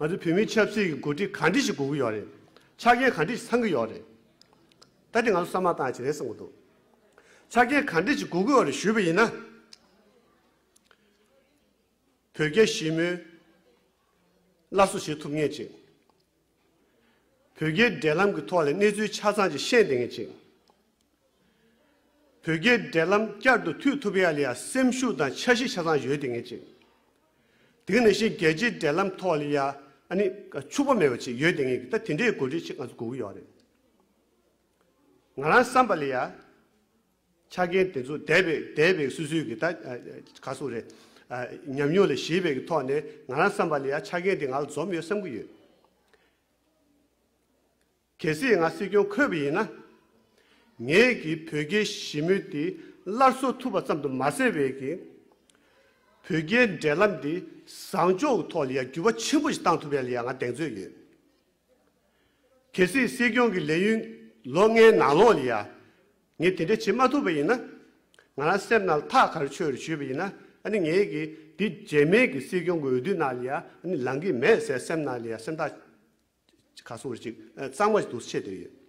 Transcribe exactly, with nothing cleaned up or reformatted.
ང་ཚོ་བོད་མིའི་ཆབ་སྲིད་ཀྱི་འགོ་ཁྲིད་ག་འདྲ་ཞིག་དགོས་ཀྱི་ཡོད་རེད། ཆ་རྐྱེན་ག་འདྲ་ཞིག་ཚང་གི་ཡོད་རེད། ད་དེ་ང་ཚོ་བསམ་བློ་བཏང་ཡ་བྱེད་རན་བསམ་གྱི་འདུག་ཆ་རྐྱེན་ག་འདྲ་ཞིག་དགོས་ཀྱི་ཡོད་རེད་ཞུས་པ་ཡིན་ན། བོད་རྒྱ་ཞི་མོལ་སླར་གསོ་བྱེད་ཐུབ་མཁན་ཅིག་བོད་རྒྱའི་འབྲེལ་ལམ་གྱི་ཐོག་ལ་གནས་ཚུལ་ཆ་ཚང་ཅིག་ཤེས་བསྡད་མཁན་ཅིག་བོད་རྒྱའི་འབྲེལ་ལམ་བསྐྱར་དུ་མཐུད་ཐུབ་ཡ་ལ་ཡ་སེམས་ཤུགས་དང་འཆར་གཞི་ཆ་ཚང་ཡོད་བསྡད་མཁན་ཅིག་དེ་ནང་བཞིན་རྒྱལ་སྤྱིའི་འབྲེལ་ལམ་ཐོག་ལ་ཡ་ཨ་ནི་འཕྱུགས་པ་མེད་པ་ཅིག་ཡོད་བསྡད་མཁན་གྱི་ད་དེ་འདྲའི་འགོ་ཁྲིད་ཅིག་ང་ཚོ་དགོས་ཀྱི་ཡོད་རེད། ང་རང་བསམ་པ་ལ་ཡ། ཆ་རྐྱེན་དེ་ཚོ་འདས་པའི་འདས་པའི་སོ་སོའི་གི་ད་ག་སོ་རེད། ཉམས་མྱོང་ལ་གཞིགས་པའི་གི་ཐོག་ནས་ང་རང་བསམ་པ་ལ་ཡ་ཆ་རྐྱེན་དེ་ང་ལ་འཛོམས་ཡོད་བསམ་གི་ཡོད། གལ་སྲིད་ང་སྲིད་སྐྱོང་འཁོད་པ་ཡིན་ན། ངས་གི་བོད་རྒྱའི་ཞི་མོལ་དེ་སླར་གསོ་ཐུབ་པ་ཙམ་དུ་མ་ཟད་པའི་གི་བོད་རྒྱའི་འབྲེལ་ལམ་དེ་བཟང་ཕྱོགས་ཀྱི་ཐོག་ལ་ཡ་འགྱུར་བ་ཆེན་པོ་ཞིག་བཏང་ཐུབ་ཡ་ལ་ཡ་ང་གདེང་ཚོད་ཡོད། གལ་སྲིད་སྲིད་སྐྱོང་གི་ལས་ཡུན་ལོ་ལྔའི་ནང་ལོགས་ལ་ཡ། ངས་དེ་འདྲ་བྱེད་མ་ཐུབ་པ་ཡིན་ན། ང་རང་སེམས་ནང་ལ་ཐག་ག་རེ་ཆོད་རེད་ཞུས་པ་ཡིན་ན། ཨ་ནི་ངས་ཀྱི་འདི་རྗེས་མའི་གི་སྲིད་སྐྱོང་གི་འོས་བསྡུ་ནང་ལ་ཡ་ཨ་ནི་ལངས་ཀྱི་མེད་ཟེར་སེམས་ནང་ལ་ཡ་སེམས་ཐག་ག་སོང་རེད་ཅིག་གཙང་མ་ཞིག་འདུག་ཆེ་དེ་ཡོད།